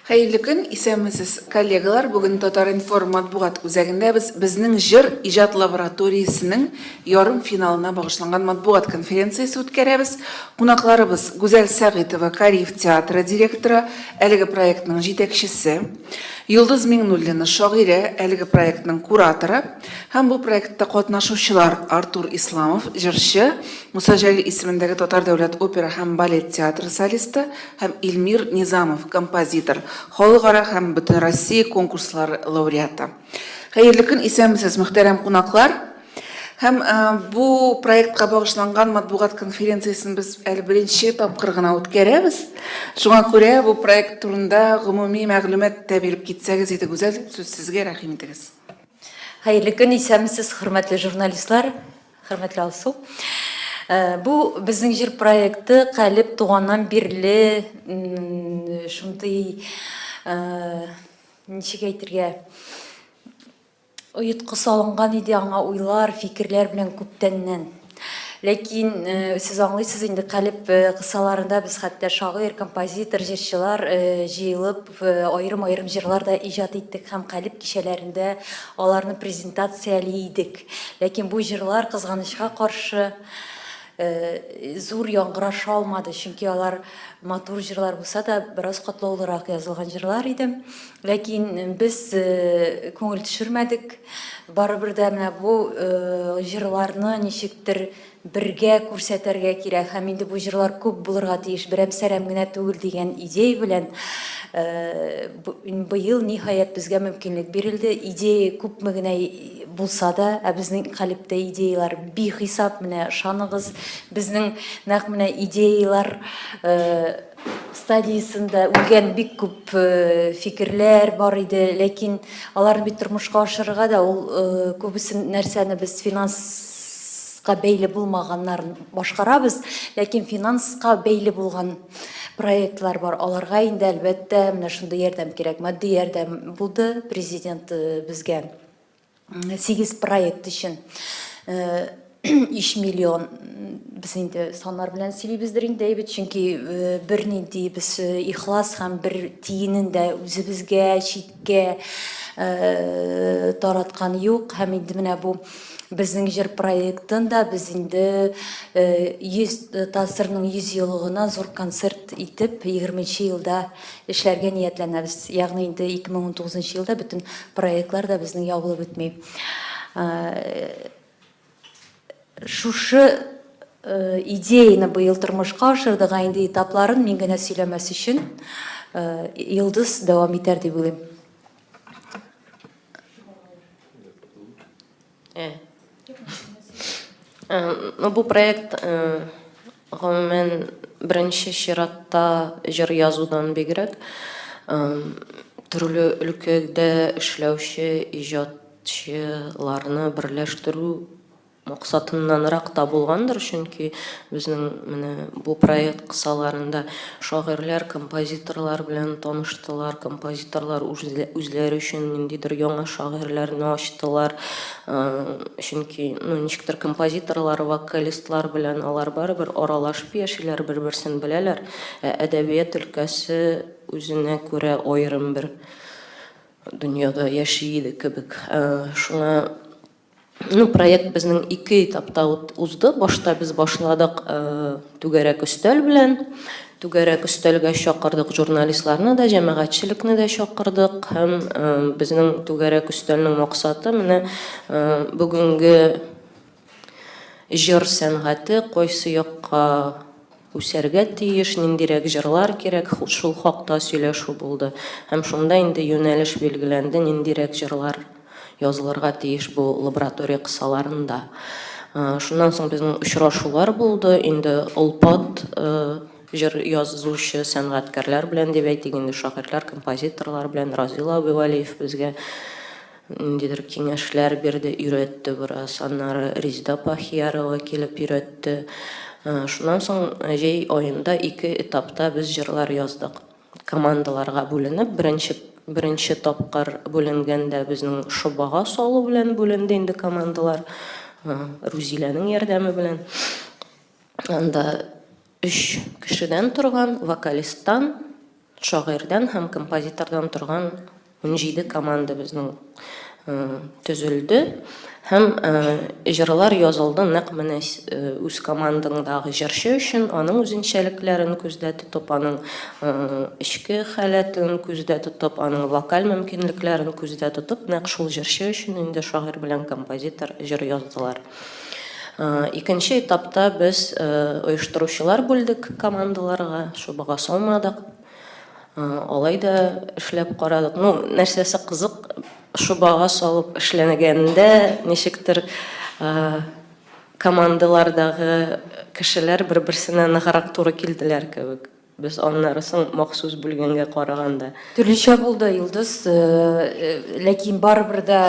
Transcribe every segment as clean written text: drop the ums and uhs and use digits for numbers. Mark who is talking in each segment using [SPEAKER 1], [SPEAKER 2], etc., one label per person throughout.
[SPEAKER 1] Хәерле көн, исәнмесез, коллегалар. Бүген Татар-информ матбугат үзәгендә без Безнең җыр иҗат лабораториясенең ярым финалына багышланган матбугат конференциясе үткәрәбез. Кунакларыбыз Гүзәл Сәгыйтова, Кариев театры директоры, әлеге проектның җитәкчесе, Йолдыз Миңнуллина, шагыйрә, әлеге проектның кураторы һәм бу проектта катнашучылар Артур Исламов, җырчы, Муса Җәлил исемендәге Татар дәүләт опера һәм балет театры солисты һәм Илмир Низамов, композитор, халыкара һәм бөтенроссия конкурслары лауреаты. Хәерле көн, исәнмесез, мөхтәрәм кунаклар! Һәм бу проектка багышланган матбугат конференциясен без әле беренче тапкыр гына үткәрәбез. Шуңа күрә бу проект турында гомуми мәгълүмат та биреп китсәгез иде, Гүзәл, сүз сезгә, рәхим итегез.
[SPEAKER 2] Хәерле көн, исәнмесез, хөрмәтле журналистлар, хөрмәтле Алсу. Бу безнең җыр проекты калеб туганнан бирле шундый, ничек әйтергә, Оеткы салынган иде аңа уйлар, фикерләр белән күптәннән. Ләкин сез аңлыйсыз инде, калеб кысаларында без хәтта шагыйрь, композитор, җырчылар җыелып, аерым-аерым җырлар да иҗат иттек һәм калеб кичәләрендә аларны презентацияли идек. Ләкин бу җырлар, кызганычка каршы, зур яңгыраша алмады, чөнки алар матур җырлар булса да, бераз катлаулырак язылган җырлар иде. Ләкин без күңел төшермәдек. Барыбер дә менә бу җырларны ничектер бергә күрсәтергә кирәк һәм инде бу җырлар күп булырга тиеш, берәм-сәрәм генә түгел дигән идея белән быел, ниһаять, безгә мөмкинлек бирелде. Идея күпме генә булса да, ә безнең калебтә идеяләр бихисап, менә ышаныгыз, безнең нәкъ менә идеяләр стадиясендә үлгән бик күп фикерләр бар иде, ләкин аларны бит тормышка ашырырга да ул күбесен нәрсәне без финанска бәйле булмаганнарын башкарабыз, ләкин финанска бәйле булган проектлар бар, аларга инде әлбәттә менә шундый ярдәм кирәк. Матди ярдәм булды, президент безгә 8 проект өчен 3 миллион без инде саннар белән сөйлибездер инде әйбәт, чөнки бернинди без ихлас һәм бер тиенен дә үзебезгә, читкә тараткан юк. Һәм инде менә бу безнең җыр проектын да без инде 100 ТАССРның 100 еллыгына зур концерт итеп 20 елда Эшләргә ниятләнәбез. Ягъни инде 2019 елда бөтен проектлар да безнең ябылып бетми. Шушы идеяны быел тормышка ашырдык, ә инде этапларын мин генә сөйләмәс өчен Йолдыз дәвам итәр дип уйлыйм.
[SPEAKER 3] Ну, бу проект гомумән беренче чиратта җыр язудан бигрәк төрле өлкәдә эшләүче иҗатчыларны берләштерү Максатыннанрак та булгандыр, чөнки безнең менә бу проект кысаларында шагыйрьләр, композиторлар белән таныштылар, композиторлар үзләре өчен ниндидер яңа шагыйрьләрне ачтылар. Чөнки, ну, ничектер композиторлар, вокалистлар белән алар барыбер аралашып яшиләр, бер-берсен беләләр. Ә әдәбият өлкәсе үзенә күрә аерым бер дөньяда яши иде кебек. Шуңа Ну, проект безнең ике этапта узды. Башта без башладык түгәрәк өстәл белән. Түгәрәк өстәлгә чакырдык журналистларны да, җәмәгатьчелекне дә чакырдык. Һәм безнең түгәрәк өстәлнең максаты менә бүгенге җыр сәнгате кайсы якка үсәргә тиеш, ниндирәк җырлар кирәк, шул хакта сөйләшү булды. Һәм шунда инде юнәлеш билгеләнде, ниндирәк җырлар язылырга тиеш бу лаборатория кысаларында. Шуннан соң безнең очрашулар булды, инде олпат җыр язучы сәнгатькәрләр белән дип әйтик инде, шагыйрьләр, композиторлар белән, Разил абый Вәлиев безгә Ниндидер киңәшләр бирде, өйрәтте бераз. Аннары Резеда апа Хиярова килеп өйрәтте. Шуннан соң җәй аенда ике этапта без җырлар яздык. Командаларга бүленеп, беренче беренче тапкыр бүленгәндә безнең шобага салу белән бүленде инде командалар. Рузиләнең ярдәме белән. Анда өч кешедән торган, вокалисттан, Шагыйрьдән һәм композитордан торган 17 команда безнең төзелде һәм җырлар язылды нәкъ менә үз командаңдагы җырчы өчен, аның үзенчәлекләрен күздә тотып, аның эчке халәтен күздә тотып, аның вокаль мөмкинлекләрен күздә тотып, нәкъ шул җырчы өчен инде шагыйрь белән композитор җыр яздылар. Икенче этапта без оештыручылар бүлдек командаларга, шобага салмадык. Алай да эшләп карадык. Ну, нәрсәсе кызык, шобага салып эшләнгәндә ничектер командалардагы кешеләр бер-берсенә ныграк туры килделәр кебек. Без аннары соң махсус бүлгәнгә караганда.
[SPEAKER 2] Төрлечә булды, Йолдыз. Ләкин барыбер дә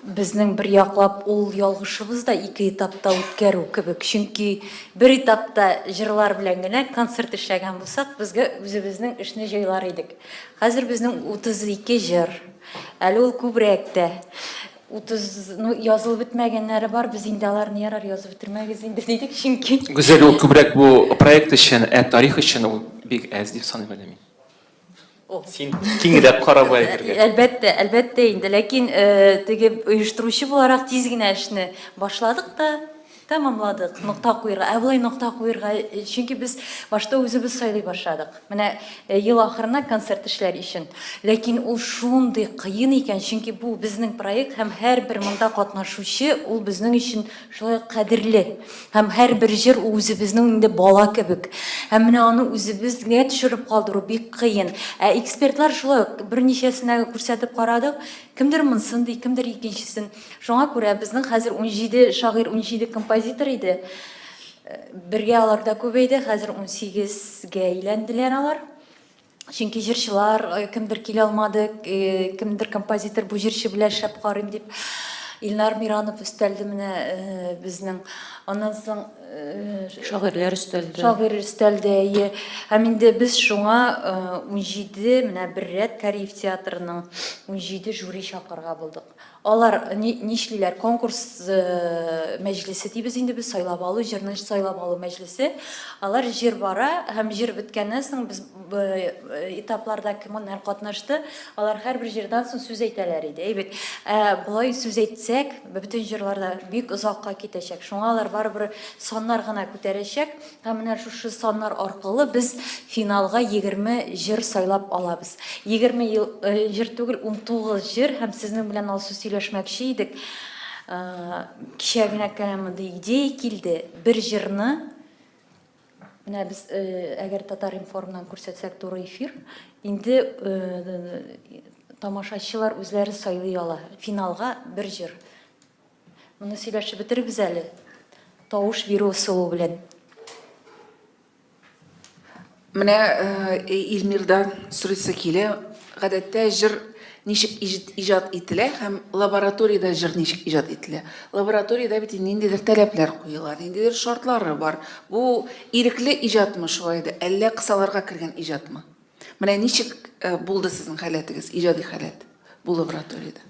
[SPEAKER 2] безнең бер яклап ул ялгышыбыз да ике этапта үткәрү кебек. Чөнки бер этапта җырлар белән генә концерт эшләгән булсак, безгә үзебезнең эшне җайлар идек. Хәзер безнең 32 җыр. Әле ул күбрәк тә. 30, ну, язылып бетмәгәннәре бар, без инде аларны ярар язып бетермәгез инде дидек, чөнки.
[SPEAKER 4] Гүзәл, ул күбрәк бу проект өчен, ә тарих өчен ул бик әз дип саныйм әле мин. Син киңрәк карап әйтергә.
[SPEAKER 2] Әлбәттә, әлбәттә инде, ләкин теге оештыручы буларак тиз генә эшне башладык та, тәмамладык, нокта куерга. Ә болай нокта куерга, чөнки без башта үзебез сайлый башладык. Менә ел ахырына концерт эшләр өчен. Ләкин ул шундый кыен икән, чөнки бу безнең проект һәм һәрбер монда катнашучы ул безнең өчен шулай ук кадерле. Һәм һәрбер җыр ул үзебезнең инде бала кебек. Һәм менә аны үзебезгә төшереп калдыру бик кыен. Ә экспертлар шулай ук берничәсенә күрсәтеп карадык. Кемдер монсын ди, кемдер икенчесен. Шуңа күрә безнең хәзер 17 шагыйрь, 17 композитор иде. Бергә алар да күбәйде, хәзер 18гә әйләнделәр алар. Чөнки җырчылар э, кемдер килә алмады, э, кемдер композитор бу җырчы белән эшләп карыйм дип. Илнар Миранов өстәлде менә э, безнең. Аннан соң
[SPEAKER 3] шагыйрьләр өстәлде.
[SPEAKER 2] Шагыйрь өстәлде, әйе. Һәм инде без шуңа 17 менә бер рәт Кариев театрының 17 жюри чакырырга булдык. Алар нишлиләр? Конкурс мәҗлесе дибез инде без, сайлап алу, җырны сайлап алу мәҗлесе. Алар җыр бара һәм җыр беткәннән соң без этапларда кемнәр катнашты, алар һәрбер җырдан соң сүз әйтәләр иде. Әйбәт. Ә болай сүз әйтсәк, бөтен җырларда бик озакка китәчәк. Шуңа алар барыбер саннар гына күтәрәчәк. Һәм менә шушы саннар аркылы без финалга 20 җыр сайлап алабыз. 20 ел, э, җыр түгел, 19 җыр һәм сезнең белән Алсу сөйләшмәкче идек. Э, кичә генә кенә мондый идея килде. Бер җырны менә без э, әгәр Татар-информнан күрсәтсәк туры эфир, инде тамашачылар үзләре сайлый ала. Финалга бер җыр. Моны сөйләшеп бетерегез әле. Тавыш бирү ысулы белән.
[SPEAKER 1] Менә э, Илмирдан сорыйсы килә. Гадәттә җыр ничек иҗат ителә һәм лабораториядә җыр ничек иҗат ителә? Лабораториядә бит ниндидер таләпләр куела, ниндидер шартлары бар. Бу ирекле иҗатмы шулай да, әллә кысаларга кергән иҗатмы? Менә ничек э, булды сезнең халәтегез, иҗади халәт бу лабораториядә?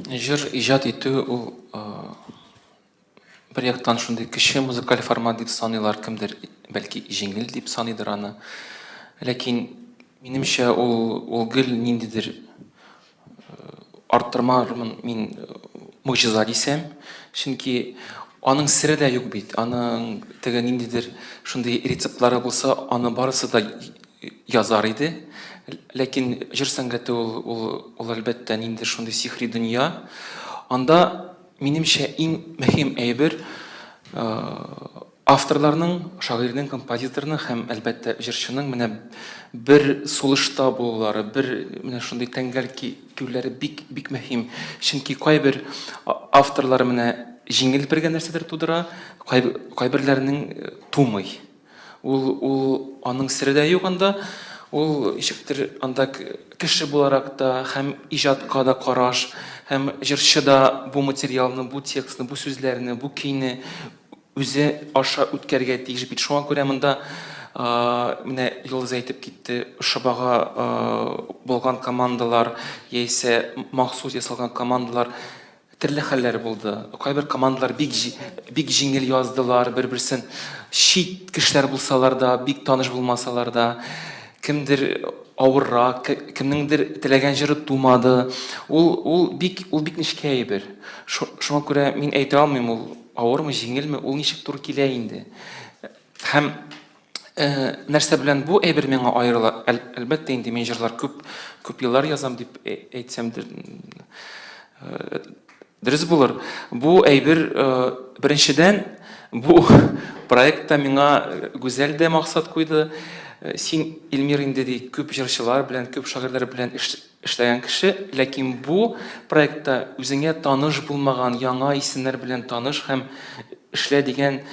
[SPEAKER 4] Җыр иҗат итү ул бер яктан шундый кече музыкаль формат дип саныйлар, кемдер бәлки җиңел дип саныйдыр аны. Ләкин минемчә ул ул гел ниндидер арттырмармын мин могҗиза дисәм, чөнки аның сере дә юк бит. Аның теге ниндидер шундый рецептлары булса, аны барысы да язар иде. Ләкин җыр сәнгате ул, ул, ул әлбәттә ниндидер шундый сихри дөнья. Анда, минемчә, иң мөһим әйбер авторларның, шагыйрьнең, композиторның һәм, әлбәттә, җырчының менә бер сулышта булулары, бер менә шундый тәңгәл килүләре бик, бик мөһим. Чөнки кайбер авторлар менә җиңел бергә нәрсәдер тудыра, кайберләренең тумый. Ул, ул, аның сере дә юк анда. Ул ничектер анда кеше буларак та һәм иҗатка да караш, һәм җырчы да бу материалны, бу текстны, бу сүзләрне, бу көйне үзе аша үткәрергә тиеш бит. Шуңа күрә монда менә Йолдыз әйтеп китте, шобага булган командалар яисә махсус ясалган командалар Төрле хәлләр булды. Кайбер командалар бик бик җиңел яздылар, бер-берсен чит кешеләр булсалар да, бик таныш булмасалар да. Кемдер авыррак, кемнеңдер теләгән җыры тумады. Ул, ул бик, ул бик нечкә әйбер. Шуңа күрә мин әйтә алмыйм, ул авырмы, җиңелме, ул ничек туры килә инде. Һәм нәрсә белән бу әйбер миңа аерыла? Әлбәттә инде мин җырлар күп, күп еллар язам дип әйтсәм дә дөрес булыр. Бу әйбер, беренчедән, бу проектта миңа Гүзәл дә максат куйды. Син, Илмир, инде ди, күп җырчылар белән, күп шагыйрьләр белән эшләгән кеше, ләкин бу проектта үзеңә таныш булмаган яңа исемнәр белән таныш һәм эшлә дигән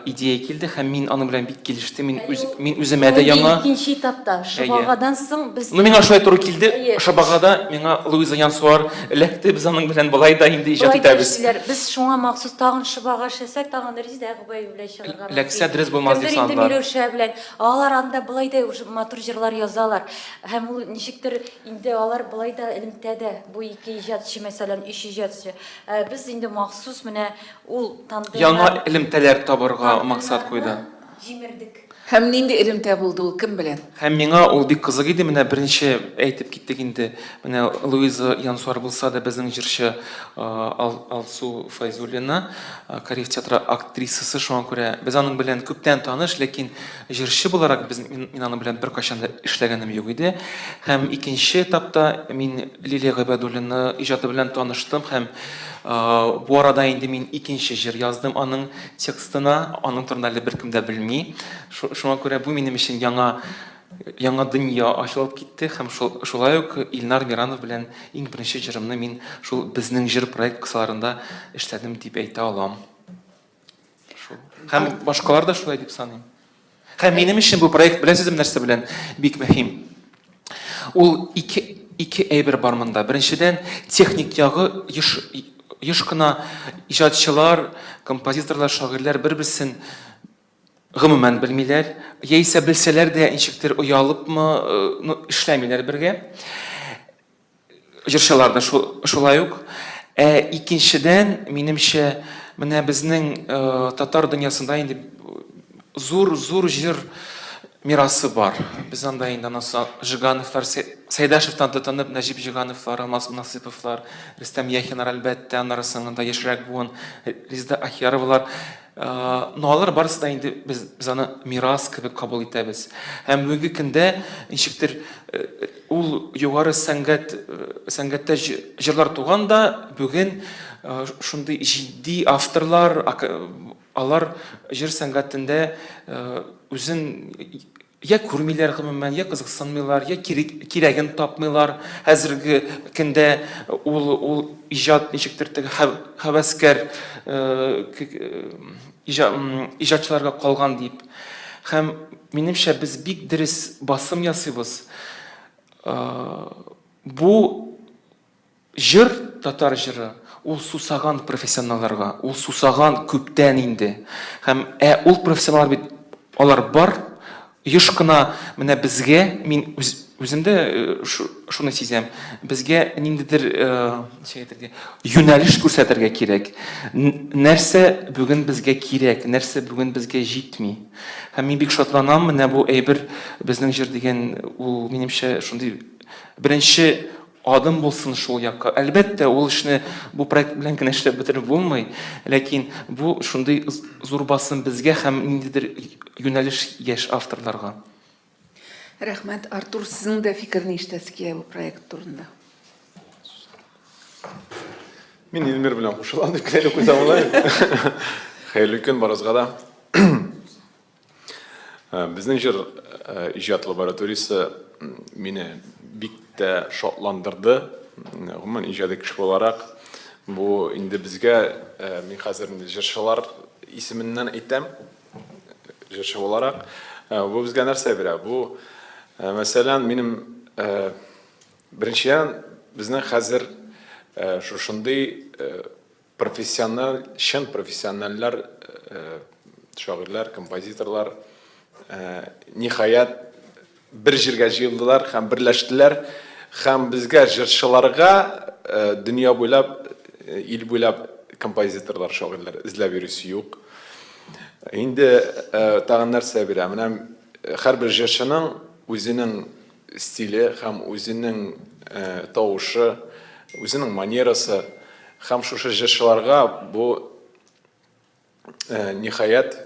[SPEAKER 4] идея килде һәм мин аның белән бик килештем. Мин үз, мин үземә дә яңа
[SPEAKER 2] Икенче этапта Шобагадан соң без
[SPEAKER 4] Ну, миңа шулай туры килде. Шобагада миңа Луиза Янсуар эләкте. Без аның белән болай да инде иҗат итәбез.
[SPEAKER 2] Без шуңа махсус тагын Шобага эшләсәк, тагын Резидә Гобәева белән чыгарга мөмкин.
[SPEAKER 4] Эләксә дөрес булмас дип
[SPEAKER 2] санадылар. Кемдер инде Миләүшә белән. Алар анда болай да уже матур җырлар язалар. Һәм ул ничектер инде алар болай да элемтәдә. Бу ике иҗатчы, мәсәлән, өч иҗатчы. Ә без инде махсус менә Ул тандемнар.
[SPEAKER 4] Яңа элемтәләр табырга максат куйды.
[SPEAKER 2] Җимердек.
[SPEAKER 1] Һәм нинди элемтә булды ул, кем белән?
[SPEAKER 4] Һәм миңа ул бик кызык иде, менә беренче әйтеп киттек инде, менә Луиза Янсуар булса да, безнең җырчы Алсу Фәйзуллина, Кариев театры актрисасы, шуңа күрә без аның белән күптән таныш, ләкин җырчы буларак без, мин аның белән беркайчан да эшләгәнем юк иде. Һәм икенче этапта мин Лилия Гыйбадуллина иҗаты белән таныштым һәм бу арада инде мин икенче җыр яздым аның текстына, аның турында әле беркем дә белми. Шуңа күрә бу минем өчен яңа яңа дөнья ачылып китте һәм шул, шулай ук Илнар Миранов белән иң беренче җырымны мин шул Безнең җыр проект кысаларында эшләдем дип әйтә алам. Шул. Һәм башкалар да шулай дип саныйм. Һәм минем өчен бу проект, беләсезме, нәрсә белән бик мөһим? Ул ике, ике әйбер бар монда. Беренчедән, техник ягы еш, еш кына иҗатчылар, композиторлар, шагыйрьләр бер-берсен гомумән белмиләр, яисә белсәләр дә ничектер оялыпмы, э, ну, эшләмиләр бергә. Җырчылар да шулай ук. Ә икенчедән, минемчә, менә безнең э, татар дөньясында инде зур-зур җыр мирасы бар. Без анда инде анасы Жигановлар, Сәйдәшевтан тотынып, Нәҗип Жигановлар, Алмаз Насыйповлар, Рөстәм Яхиннар, әлбәттә, аннары соңында яшьрәк буын Резеда Ахияровалар. Э, но алар барысы да инде без, без аны мирас кебек кабул итәбез. Һәм бүгенге көндә ничектер э, ул югары сәнгать э, сәнгатьтә җырлар туган да, бүген шундый җитди авторлар, алар җыр сәнгатендә үзен Я күрмиләр гомумән, я кызыксынмыйлар, я кирәген тапмыйлар. Хәзерге көндә ул ул иҗат ничектер теге һәвәскәр иҗатчыларга калган дип. Һәм минемчә без бик дөрес басым ясыйбыз. Бу Җыр, татар җыры, ул сусаган профессионалларга, ул сусаган күптән инде. Һәм ә ул профессионаллар бит алар бар. Еш кына менә безгә, мин үз, үзем дә э, шуны сизәм, безгә ниндидер, э, ничек әйтергә, юнәлеш күрсәтергә кирәк. Нәрсә бүген безгә кирәк, нәрсә бүген безгә җитми. Һәм мин бик шатланам, менә бу әйбер безнең җыр дигән, ул минемчә шундый беренче Адым булсын шул якка. Әлбәттә, ул эшне бу проект белән генә эшләп бетереп булмый, ләкин бу шундый зур басым безгә һәм ниндидер юнәлеш яшь авторларга.
[SPEAKER 1] Рәхмәт, Артур, сезнең дә фикерне ишетәсе килә бу проект турында.
[SPEAKER 5] Мин Илмир белән кушылам дип кенә куйсам була. Хәерле көн барыгызга да. Э, безнең җыр э, иҗат лабораториясе мине бик тә шатландырды. Гомумән, иҗади кеше буларак, бу инде безгә, э, мин хәзер инде җырчылар исеменнән әйтәм, җырчы буларак, бу безгә нәрсә бирә? Бу, мәсәлән, минем беренчедән, безнең хәзер шушындый Профессиональ, чын профессиональләр, шагыйрьләр, композиторлар, ниһаять, бер җиргә җыелдылар һәм берләштеләр. Һәм безгә, җырчыларга, дөнья буйлап, ил буйлап композиторлар, шагыйрьләр эзләп йөрисе юк. Инде тагын нәрсә бирә? Менә һәрбер җырчының үзенең стиле һәм үзенең тавышы, үзенең манерасы һәм шушы җырчыларга бу ниһаять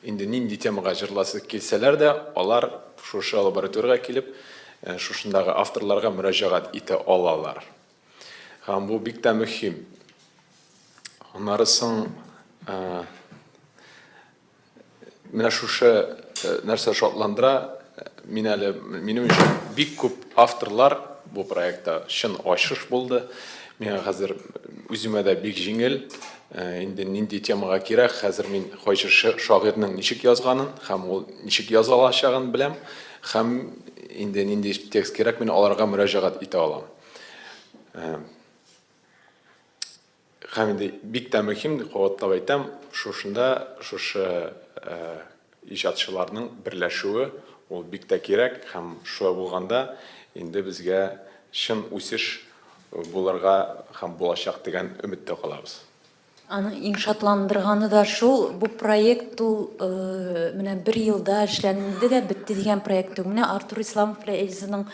[SPEAKER 5] инде нинди темага җырласы килсәләр дә, алар шушы лабораториягә килеп, шушындагы авторларга мөрәҗәгать итә алалар. Һәм бу бик тә мөһим. Аннары соң менә шушы нәрсә шатландыра, мин әле, минем өчен бик күп авторлар бу проектта чын ачыш булды. Миңа хәзер үземә дә бик җиңел, инде нинди темага кирәк, хәзер мин кайсы шагыйрьнең ничек язганын һәм ул ничек яза алачагын беләм, һәм инде нинди текст кирәк, мин аларга мөрәҗәгать итә алам. Һәм инде бик тә мөһим, кабатлап әйтәм, шушында шушы иҗатчыларның берләшүе, ул бик тә кирәк һәм шулай булганда инде безгә чын үсеш булырга һәм булачак дигән өметтә калабыз.
[SPEAKER 2] Аны иң шатландырганы да шул, бу проект ул менә бер елда эшләнде дә бетте дигән проект түгел. Менә Артур Исламов белән Эльзаның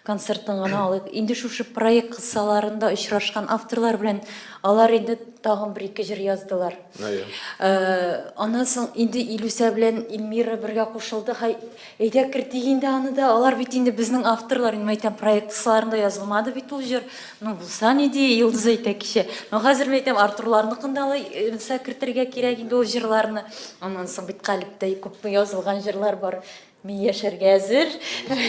[SPEAKER 2] концертын гына алыйк. Инде шушы проект кысаларында очрашкан авторлар белән алар инде тагын бер-ике җыр яздылар.
[SPEAKER 5] Әйе.
[SPEAKER 2] Аннан соң инде Илүсә белән Эльмира бергә кушылды. Хай, әйдә кертик инде аны да. Алар бит инде безнең авторлар. Инде әйтәм, проект кысаларында язылмады бит ул җыр. Ну, булса ни ди, Йолдыз әйтә кичә. Ну, хәзер мин әйтәм, Артурларныкын да алай э, кертергә кирәк инде ул җырларны. Аннан соң бит калебтә күпме язылган җырлар бар. Мин яшәргә әзер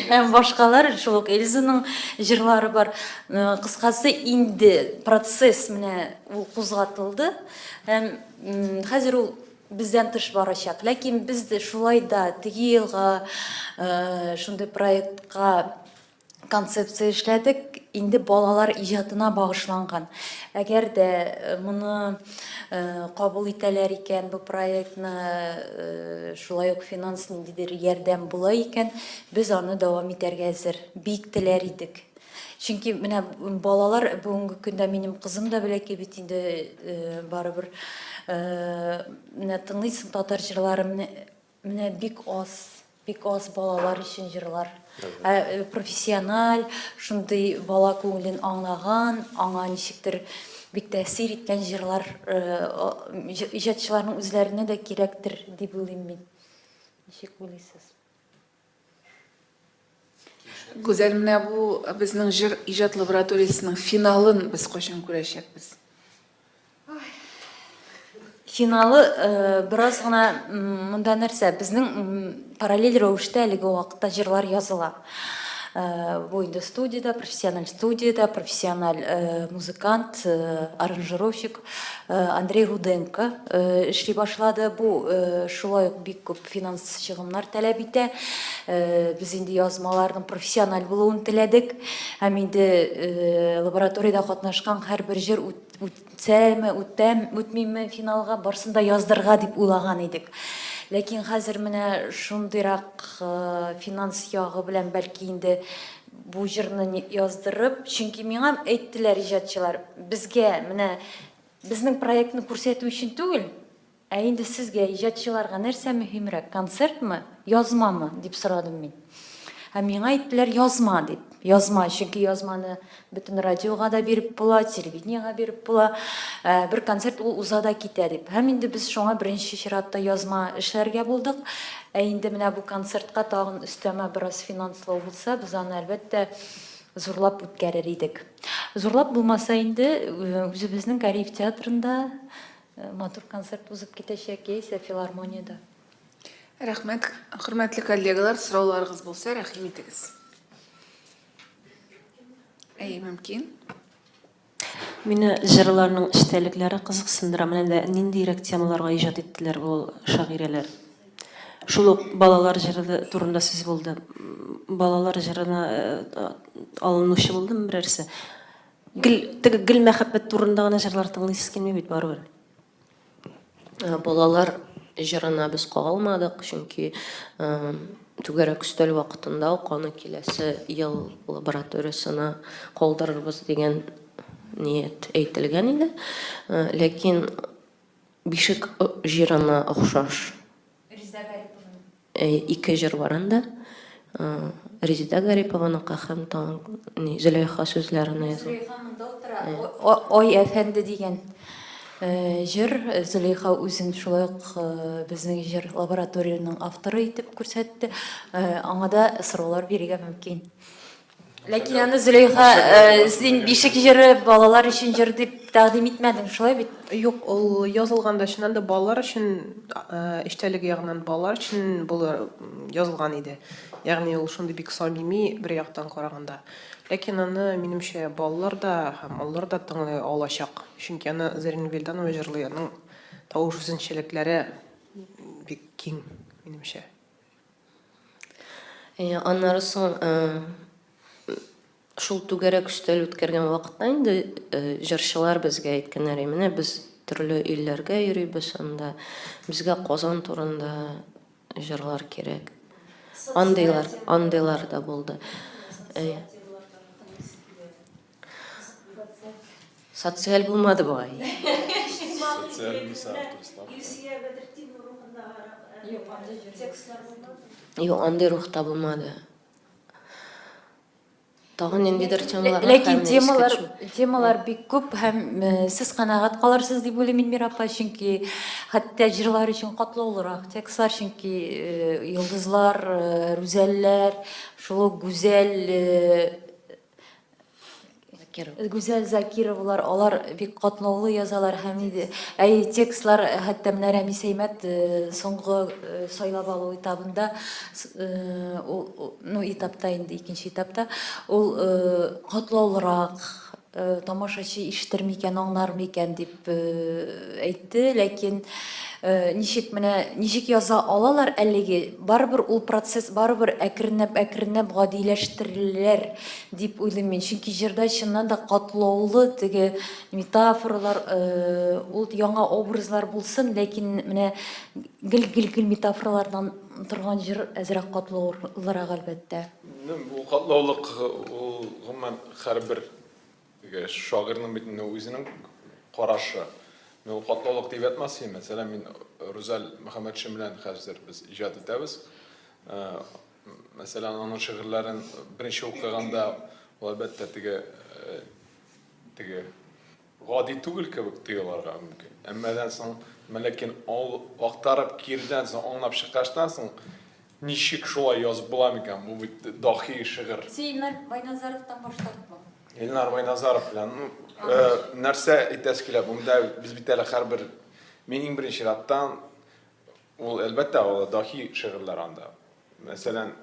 [SPEAKER 2] һәм башкалар, шул ук Эльзаның җырлары бар. Э, кыскасы, инде процесс менә ул кузгатылды һәм хәзер ул бездән тыш барачак. Ләкин без дә шулай да теге елга э, шундый проектка концепция эшләдек, инде балалар иҗатына багышланган. Әгәр дә э, моны э, кабул итәләр икән, бу проектны э, шулай ук финанс ниндидер ярдәм була икән, без аны дәвам итәргә әзер, бик теләр идек. Чөнки менә балалар бүгенге көндә минем кызым да бәләкәй бит инде барыбер менә тыңлыйсың татар җырларын, менә Менә бик аз, бик аз балалар өчен җырлар. Ә э, профессиональ, шундый бала күңелен аңлаган, аңа ничектер бик тәэсир иткән җырлар э, иҗатчыларның үзләренә дә кирәктер дип уйлыйм мин. Ничек уйлыйсыз?
[SPEAKER 1] Гүзәл, менә бу безнең җыр иҗат лабораториясенең финалын без кайчан күрәчәкбез?
[SPEAKER 2] Финалы э, бераз гына монда нәрсә, безнең параллель рәвештә әлеге вакытта җырлар языла. Э, бу инде студиядә, профессиональ студиядә, профессиональ э, музыкант, аранжировщик Андрей Руденко эшли башлады. Бу шулай ук бик күп финанс чыгымнар таләп итә. Без инде язмаларның профессиональ булуын теләдек. Һәм инде лабораториядә катнашкан һәрбер җыр Үтсәме, үтәм, үтмиме финалга, барсын да яздырырга дип уйлаган идек. Ләкин хәзер менә шундыйрак э, финанс ягы белән бәлки инде бу җырны яздырып, чөнки миңа әйттеләр иҗатчылар, безгә менә безнең проектны күрсәтү өчен түгел, Ә инде сезгә, иҗатчыларга нәрсә мөһимрәк, концертмы, язмамы? дип сорадым мин. Һәм миңа әйттеләр, язма дип. Язма, чөнки язманы бөтен радиога да биреп була, телевидениегә биреп була. Ә, бер концерт ул уза да китә дип. Һәм инде без шуңа беренче чиратта язма эшләргә булдык. Ә инде менә бу концертка тагын өстәмә бераз финанслау булса, без аны, әлбәттә, зурлап үткәрер идек. Зурлап булмаса инде, үзебезнең Кариев театрында Э, матур концерт узып китәчәк, яисә филармониядә.
[SPEAKER 1] Рәхмәт, хөрмәтле коллегалар, сорауларыгыз булса, рәхим итегез. Әйе, мөмкин.
[SPEAKER 3] Мине җырларның эчтәлекләре кызыксындыра. Менә дә ниндирәк темаларга иҗат иттеләр ул шагыйрәләр? Шул ук балалар җыры турында сүз булды. Балалар җырына э, алынучы булдымы берәрсе? Гел теге гел мәхәббәт турында гына җырлар тыңлыйсыз килми бит барыбер. Э, балалар җырына без кагылмадык, чөнки э, түгәрәк өстәл вакытында ук аны киләсе ел лабораториясенә калдырырбыз дигән ният әйтелгән иде. Э, ләкин бишек җырына охшаш. Резеда Гарипованың. Ике җыр бар анда. Резидә Гарипованыкы һәм тагын ни Зөләйха сүзләренә язылган.
[SPEAKER 2] Зөләйха монда утыра. Ай әфәнде дигән җыр. Зөләйха үзен шулай ук безнең җыр лабораториянең авторы итеп күрсәтте. Аңа да сораулар бирергә мөмкин. Ләкин аны Зөләйха, син бишек җыры балалар өчен җыр дип тәкъдим итмәдең, шулай бит?
[SPEAKER 6] Юк, ул язылганда чыннан да балалар өчен, эчтәлеге ягыннан балалар өчен булыр язылган иде. Ягъни ул шундый бик самими бер яктан караганда. Ләкин аны, минемчә, балалар да һәм олылар да тыңлый алачак. Чөнки аны Зарина Вилданова җырлый, аның тавыш үзенчәлекләре бик киң, минемчә.
[SPEAKER 3] Аннары соң шул түгәрәк өстәл үткәргән вакытта инде җырчылар безгә әйткәннәр, менә без төрле илләргә йөрибез анда, безгә Казан турында җырлар кирәк. Андыйлар, андыйлар да булды. Социаль булмады бугай.
[SPEAKER 5] Социаль мисал туристлар.
[SPEAKER 7] Илсөя Бәдретдинова рухындагырак текстлар булмадымы?
[SPEAKER 3] Юк, андый рухта булмады. Тагын ниндидер темалар
[SPEAKER 2] Ләкин темалар, темалар бик күп һәм сез канәгать калырсыз дип уйлыйм, Илмира апа, чөнки хәтта җырлар өчен катлаулырак текстлар, чөнки йолдызлар, Рүзәлләр, шул ук Гүзәл
[SPEAKER 3] Закирова.
[SPEAKER 2] Гүзәл Закировалар, алар бик катлаулы язалар һәм инде әй текстлар хәтта менә Рәмис Әймәт соңгы сайлап алу этабында ул, ну, этапта инде, икенче этапта ул катлаулырак, тамашачы ишетер микән, аңлар микән дип әйтте, ләкин ничек менә ничек яза алалар әлеге, барыбер ул процесс барыбер әкренләп-әкренләп гадиләштерелер дип уйлыйм мин. Чөнки җырда чыннан да катлаулы теге метафоралар, ул яңа образлар булсын, ләкин менә гел-гел-гел метафоралардан торган җыр әзрәк катлаулырак, әлбәттә.
[SPEAKER 5] Ну, бу катлаулык ул гомумән һәрбер теге шагыйрьнең бит инде үзенең карашы. Мин ул катлаулык дип әйтмәс идем. Мәсәлән, мин Рүзәл Мөхәммәтшин белән хәзер без иҗат итәбез. Мәсәлән, аның шигырьләрен беренче укыганда, ул әлбәттә теге теге гади түгел кебек тоеларга мөмкин. Әммадан соң, ләкин ул актарып кирдән соң, аңлап чыккачтан соң, ничек шулай язып була микән? Бу бит дахи шигырь.
[SPEAKER 2] Син Илнар Байназаровтан баш тартма.
[SPEAKER 5] Илнар Байназаров белән, ну, нәрсә әйтәсе килә, монда без бит әле һәрбер, мин иң беренче чираттан Ул, әлбәттә, ул даһи шигырьләр анда. Мәсәлән,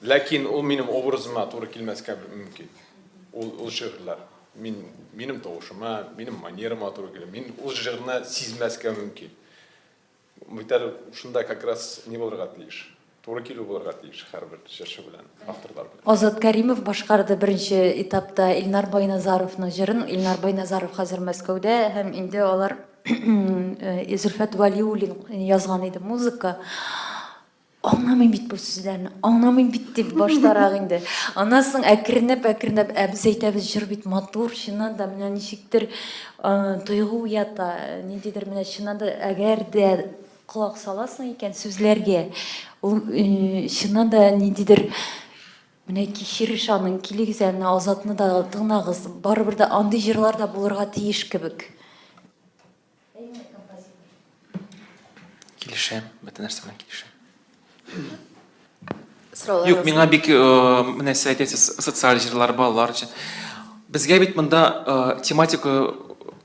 [SPEAKER 5] ләкин ул минем образыма туры килмәскә мөмкин. Ул, ул шигырьләр. Мин, минем тавышыма, минем манерама туры килә. Мин ул җырны сизмәскә мөмкин. Бит әле шунда как раз ни булырга тиеш? Туры килү булырга тиеш һәрбер җырчы белән, авторлар белән.
[SPEAKER 2] Азат Кәримов башкарды беренче этапта Илнар Байназаровның җырын. Илнар Байназаров хәзер Мәскәүдә һәм инде алар Зөлфәт Вәлиуллин язган иде музыка. Аңламыйм бит бу сүзләрне, аңламыйм бит дип баштарак инде. Аннан соң әкренләп, әкренләп, ә без әйтәбез, җыр бит матур, чыннан да менә ничектер тойгы уята, ниндидер менә чыннан да әгәр дә Колак саласың икән сүзләргә, ул чыннан да ниндидер менә кичереш аның. Килегез әле, менә Азатны да тыңлагыз. Барыбер дә андый җырлар да булырга тиеш кебек.
[SPEAKER 4] Килешәм, бөтен нәрсә белән килешәм.
[SPEAKER 1] Сораулар
[SPEAKER 4] Юк, миңа бик э, менә сез әйтәсез, социаль җырлар балалар өчен. Безгә бит монда э, тематика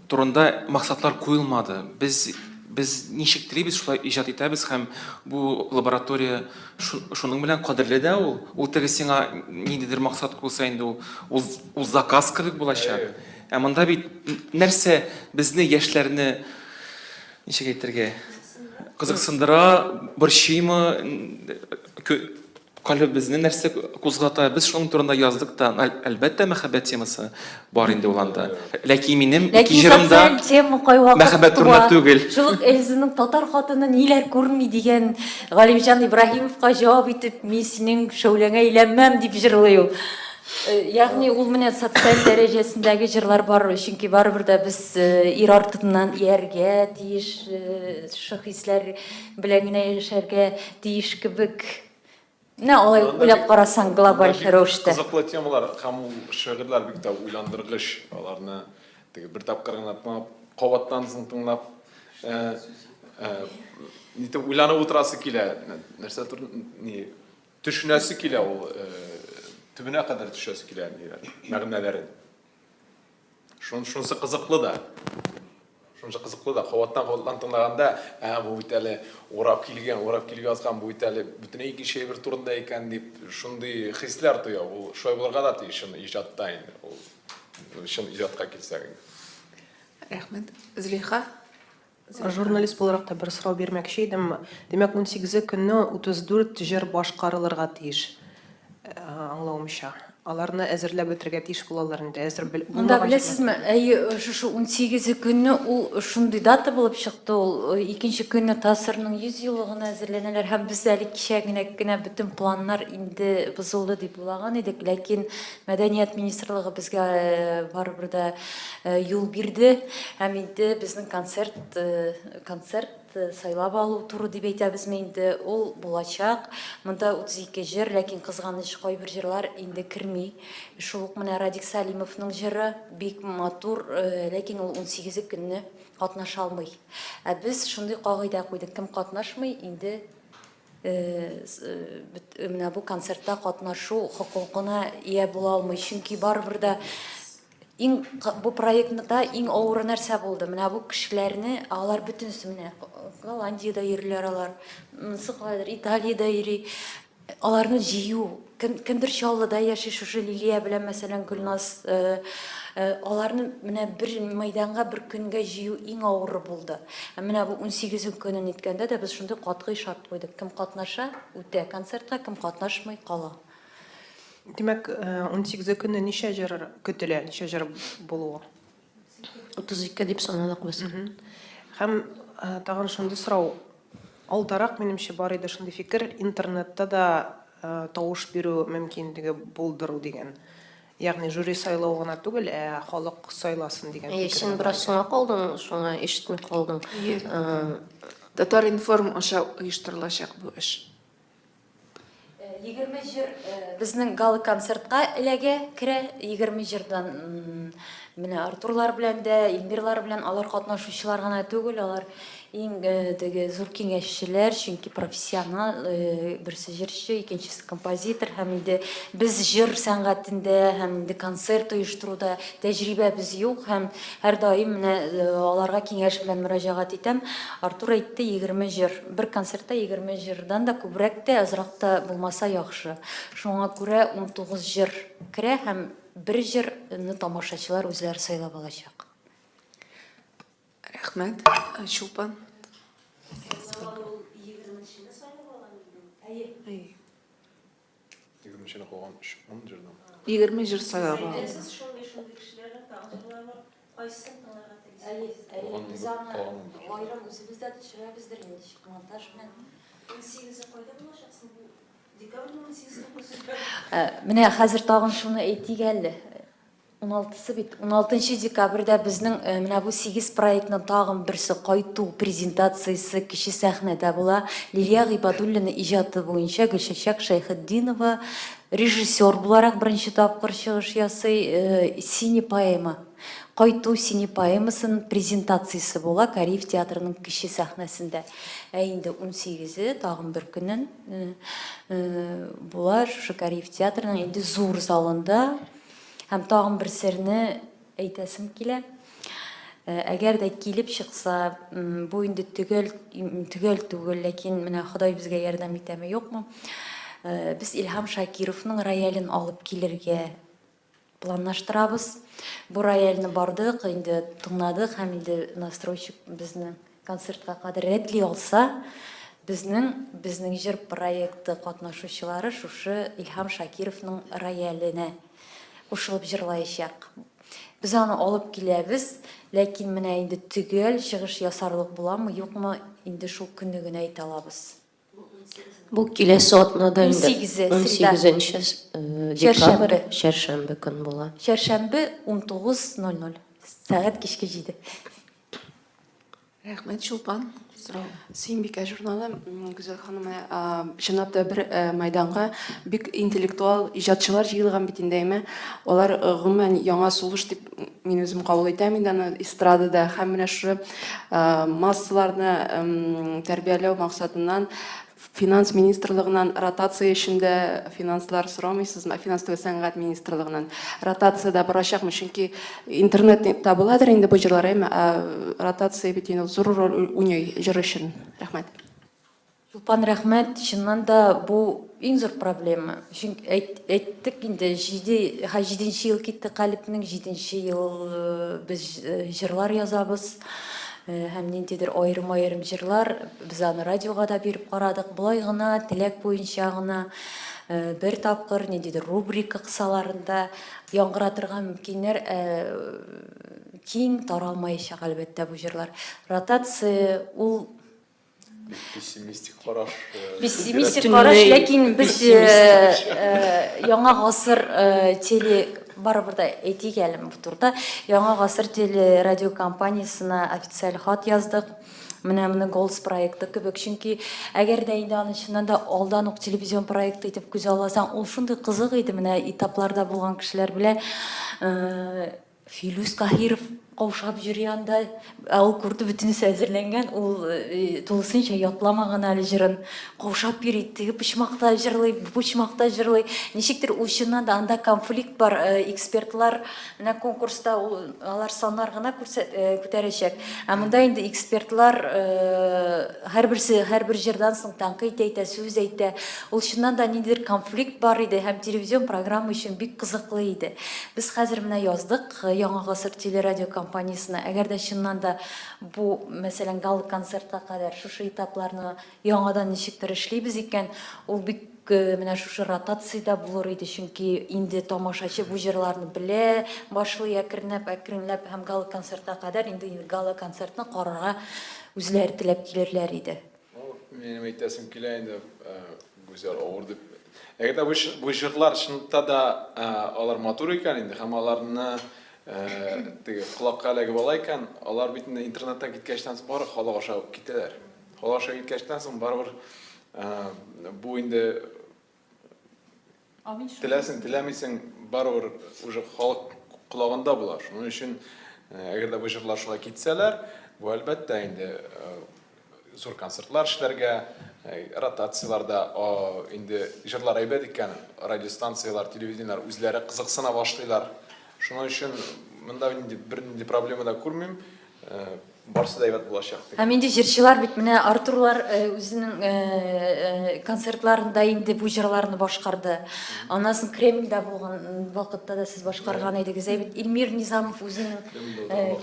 [SPEAKER 4] турында максатлар куелмады. Без без ничек телибез, шулай иҗат итәбез һәм бу лаборатория шуның белән кадерле дә ул. Ул теге сиңа ниндидер максат куелса инде ул ул, ул заказ кебек булачак. Ә монда бит нәрсә безне яшьләрне ничек әйтергә, кызыксындыра, борчыймы, калебебезне нәрсә кузгата, без шуның турында яздык та. Әлбәттә, мәхәббәт темасы бар инде ул анда. Ләкин минем ике җырымда мәхәббәт турында түгел.
[SPEAKER 2] Шул ук Эльзаның татар хатыны ниләр күрми дигән Галимҗан Ибраһимовка җавап итеп, мин синең шәүләңә әйләнмәм дип җырлый ул. Ягъни ул менә социаль дәрәҗәсендәге җырлар бар, чөнки барыбер дә без ир артыннан ияргә тиеш, шушы хисләр белән генә яшәргә тиеш кебек. Менә алай уйлап карасаң, глобаль рәвештә.
[SPEAKER 5] Кызыклы темалар һәм ул шигырьләр бик тә уйландыргыч. Аларны теге бер тапкыр гына тыңлап, кабаттан соң тыңлап, нитеп уйланып утырасы килә. Нәрсә ни төшенәсе килә ул, төбенә кадәр төшәсе килә мәгънәләрен. Шун, шунысы кызыклы да. Шунысы кызыклы да. Кабаттан кабаттан тыңлаганда, ә бу бит әле урап килгән, урап килеп язган, бу бит әле бөтенләй икенче әйбер турында икән дип, шундый хисләр тоя. Ул шулай булырга да тиеш чын иҗатта инде. Ул чын иҗатка килсәк инде.
[SPEAKER 1] Рәхмәт. Зөләйха?
[SPEAKER 6] Журналист буларак та бер сорау бирмәкче идем. Димәк, унсигезе көнне 34 җыр башкарылырга тиеш, аңлавымча. Аларны әзерләп бетерергә тиеш булалар инде, әзер
[SPEAKER 2] Монда
[SPEAKER 6] булмаган җырлар.
[SPEAKER 2] беләсезме, әйе, шушы унсигезе көнне ул шундый дата булып чыкты, ул икенче көнне ТАССРның 100 еллыгына әзерләнәләр һәм без әле кичә генә генә бөтен планнар инде бозылды дип уйлаган идек, ләкин Мәдәният министрлыгы безгә барыбер дә юл бирде һәм инде безнең концерт концерт сайлап алу туры дип әйтәбезме инде, ул булачак. Монда 32 җыр, ләкин кызганыч кайбер җырлар инде керми. Шул ук менә Радик Сәлимовның җыры бик матур, ләкин ул 18 көнне катнаша алмый. Ә без шундый кагыйдә куйдык, кем катнашмый, инде менә бу концертта катнашу хокукына ия була алмый. Чөнки барыбер дә иң бу проектта иң авыры нәрсә булды? Менә бу кешеләрне, алар бөтенесе менә Голландиядә йөриләр алар, монысы кайдыр Италиядә йөри. Аларны җыю, кем, кемдер Чаллыда яши, шушы Лилия белән, мәсәлән, Гөлназ, э, э, аларны менә бер мәйданга бер көнгә җыю иң авыры булды. Ә менә бу 18 көнен иткәндә дә без шундый катгый шарт куйдык. Кем катнаша, үтә концертка, кем катнашмый, кала.
[SPEAKER 6] Димәк, 18 көнне ничә җыр көтелә, ничә җыр булуы?
[SPEAKER 3] 32 дип санадык без.
[SPEAKER 6] Һәм тагын шундый сорау. Алдарак, минемчә, бар иде шундый фикер, интернетта да тавыш бирү мөмкинлеге булдыру дигән. Ягъни жюри сайлавы гына түгел, ә халык сайласын дигән
[SPEAKER 3] фикер. Син бераз соңа калдың, шуңа ишетми калдың.
[SPEAKER 1] Татар-информ аша оештырылачак бу эш.
[SPEAKER 2] 20 җыр безнең гала-концертка эләгә, керә. 20 җырдан менә Артурлар белән дә, Эльмирлар белән алар катнашучылар гына түгел, алар иң теге зур киңәшчеләр, чөнки профессионал, берсе җырчы, икенчесе композитор һәм инде без җыр сәнгатендә һәм инде концерт оештыруда тәҗрибәбез юк һәм һәрдаим менә аларга киңәш белән мөрәҗәгать итәм. Артур әйтте, 20 җыр. Бер концертта 20 җырдан да күбрәк тә, азрак та булмаса яхшы. Шуңа күрә 19 җыр керә һәм бер җырны тамашачылар үзләре сайлап алачак.
[SPEAKER 1] Рәхмәт. Чулпан.
[SPEAKER 6] Әйе.
[SPEAKER 5] Егерменчене калган өч, ун җырдан.
[SPEAKER 1] 20 җыр сайлап алды.
[SPEAKER 7] Әйтәсез, шундый-шундый кешеләрнең тагын җырлары бар. Кайсысын тыңларга телисез?
[SPEAKER 2] Әйе, әйе,
[SPEAKER 5] Калган
[SPEAKER 2] без аны
[SPEAKER 5] калган 11.
[SPEAKER 2] аерым үзебез дә төшерәбездер инде, ничек монтаж белән.
[SPEAKER 7] Унсигезе кайда булачак соң бу? Декабрьнең унсигезендә күрсәтәләр.
[SPEAKER 2] Менә хәзер тагын шуны әйтик әле. Уналтысы бит. Уналтынчы декабрьдә безнең менә бу сигез проектның тагын берсе кайту презентациясе кече сәхнәдә була. Лилия Гыйбадуллина иҗаты буенча Гөлчәчәк Шәйхетдинова режиссер буларак беренче тапкыр чыгыш ясый. Синий поэма. Кайту синий поэмасының презентациясе була Кариев театрының кече сәхнәсендә. Ә инде унсигезе тагын бер көннән була шушы Кариев театрының инде зур залында. Һәм тагын бер серне әйтәсем килә. Әгәр дә килеп чыкса, бу инде төгәл төгәл түгел, ләкин менә Ходай безгә ярдәм итәме, юкмы? Без Илһам Шакировның роялен алып килергә планлаштырабыз. Бу рояльне бардык, инде тыңладык һәм инде настройщик безне концертка кадәр рәтли алса, безнең Безнең җыр проекты катнашучылары шушы Илһам Шакировның рояленә кушылып җырлаячак. Без аны алып киләбез, ләкин менә инде төгәл чыгыш ясарлык буламы, юкмы, инде шул көнне генә әйтә алабыз.
[SPEAKER 3] Бу киләсе атнада инде.
[SPEAKER 2] Унсигезе, среда.
[SPEAKER 3] Унсигезенче декабрь, чәршәмбе көн була.
[SPEAKER 2] Чәршәмбе 19:00, сәгать кичке җиде.
[SPEAKER 1] Рәхмәт, Чулпан. Сорау.
[SPEAKER 8] Сөембикә журналы, Гүзәл ханым, менә чынлап та бер мәйданга бик интеллектуал иҗатчылар җыелган бит инде, әйме? Алар гомумән яңа сулыш дип мин үзем кабул итәм инде аны эстрадада һәм менә шушы массаларны тәрбияләү максатыннан Финанс министрлыгыннан ротация өчен дә финанслар сорамыйсызмы? Финанс түгел, сәнгать министрлыгыннан. Ротация дә барачакмы? Чөнки интернетта буладыр инде бу җырлар, әйме? Ә ротация бит инде ул зур роль уйный җыр өчен. Рәхмәт.
[SPEAKER 2] Чулпан, рәхмәт. Чыннан да бу иң зур проблема. Чөнки әйттек инде, җиде, ха, җиденче ел китте Калебнең, җиденче ел без җырлар язабыз. Һәм ниндидер аерым-аерым җырлар, без аны радиога да биреп карадык. Болай гына, теләк буенча гына бер тапкыр ниндидер рубрика кысаларында яңгыратырга мөмкиннәр. Киң таралмаячак, әлбәттә, бу җырлар. Ротация ул
[SPEAKER 5] Бик пессимистик караш.
[SPEAKER 2] Пессимистик караш, ләкин без Яңа гасыр теле барыбер дә әйтик әле бу турыда. Яңа гасыр телерадиокомпаниясенә официаль хат яздык. Менә моны Голос проекты кебек. Чөнки әгәр дә инде аны чыннан да алдан ук телевизион проект итеп күз алласаң, ул шундый кызык иде. Менә этапларда булган кешеләр белә. Филүс Каһиров каушап йөри анда. Ә ул күрде, бөтенесе әзерләнгән, ул тулысынча ятламаган әле җырын. Каушап йөри, теге почмакта җырлый, бу почмакта җырлый. Ничектер ул чыннан да анда конфликт бар, экспертлар менә конкурста ул алар саннар гына күтәрәчәк. Ә монда инде экспертлар һәрберсе һәрбер җырдан соң тәнкыйть әйтә, сүз әйтә. Ул чыннан да ниндидер конфликт бар иде һәм телевизион программа өчен бик кызыклы иде. Без хәзер менә яздык Яңа гасыр телерадиокомпаниясенә, әгәр дә чыннан да бу, мәсәлән, гала-концертка кадәр шушы этапларны яңадан ничектер эшлибез икән, ул бик менә шушы ротациядә булыр иде, чөнки инде тамашачы бу җырларны белә башлый әкренләп, әкренләп һәм гала-концертка кадәр инде гала-концертны карарга үзләре теләп килерләр иде.
[SPEAKER 5] Ну, минем әйтәсем килә инде, Гүзәл, авыр дип. Әгәр дә бу җырлар чынлыкта да алар матур икән инде һәм аларны теге колакка эләгеп ала икән, алар бит инде интернеттан киткәчтән соң бары халык аша китәләр. Халык аша киткәчтән соң барыбер бу инде Теләсең, теләмисең, барыбер уже халык колагында була. Шуның өчен, әгәр дә бу җырлар шулай китсәләр, бу әлбәттә инде зур концертлар эшләргә, ротацияләрдә инде җырлар әйбәт икән, радиостанцияләр, телевидениеләр үзләре кызыксына башлыйлар. Шуның өчен монда бернинди проблема да күрмим. Барсы да әйбәт булачак
[SPEAKER 2] дип. Һәм инде җырчылар бит менә Артурлар үзенең концертларында инде бу җырларны башкарды. Аннан соң Кремльдә булган вакытта да сез башкарган идегез. Әй бит Илмир Низамов үзенең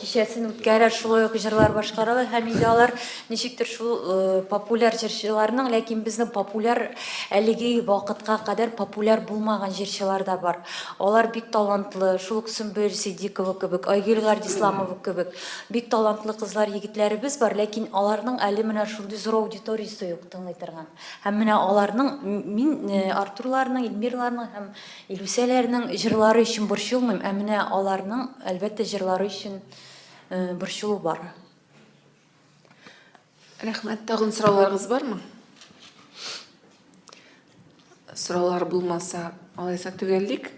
[SPEAKER 2] кичәсен үткәрә, шулай ук җырлар башкаралар һәм инде алар ничектер шул популяр җырчыларның, ләкин безнең популяр әлеге вакытка кадәр популяр булмаган җырчылар да бар. Алар бик талантлы, шул ук Сөмбел Ситдикова кебек, Айгөл Гардисламова кебек. Бик талантлы кызлар, егетләребез бар, ләкин аларның әле менә шундый зур аудиториясе юк тыңлый торган. Һәм менә аларның, мин Артурларның, Эльмирларның һәм Илүсәләрнең җырлары өчен борчылмыйм, ә менә аларның, әлбәттә, җырлары өчен борчылу бар.
[SPEAKER 1] Рәхмәт. Тагын сорауларыгыз бармы? Сораулар булмаса, алайса төгәллик.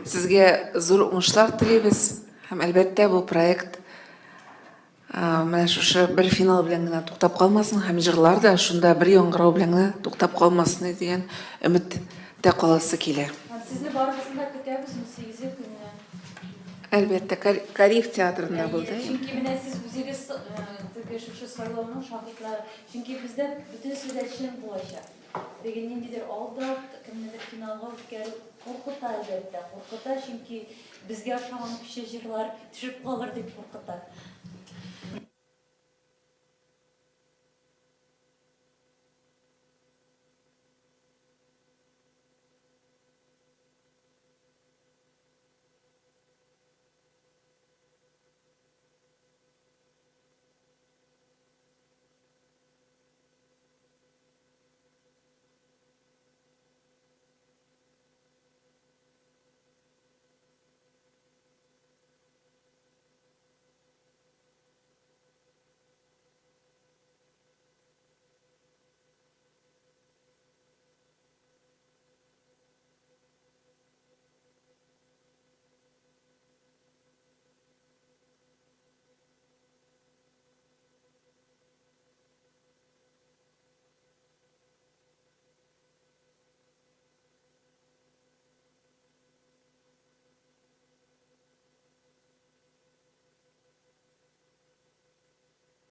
[SPEAKER 1] Сезгә зур уңышлар телибез. Һәм әлбәттә бу проект менә шушы бер финал белән генә туктап калмасын һәм җырлар да шунда бер яңгырау белән генә туктап калмасын дигән өметтә каласы килә.
[SPEAKER 2] Һәм сезне барыгызны да көтәбез унсигезе көнне.
[SPEAKER 1] Әлбәттә, Кариев театрында булды.
[SPEAKER 2] Чөнки менә сез үзегез теге шушы сайлауның шаһитлары. Чөнки бездә бөтенесе дә чын булачак. Теге ниндидер алдау, кемнедер финалга үткәрү куркыта, әлбәттә, куркыта, чөнки безгә ошаган көчле җырлар төшеп калыр дип куркыта.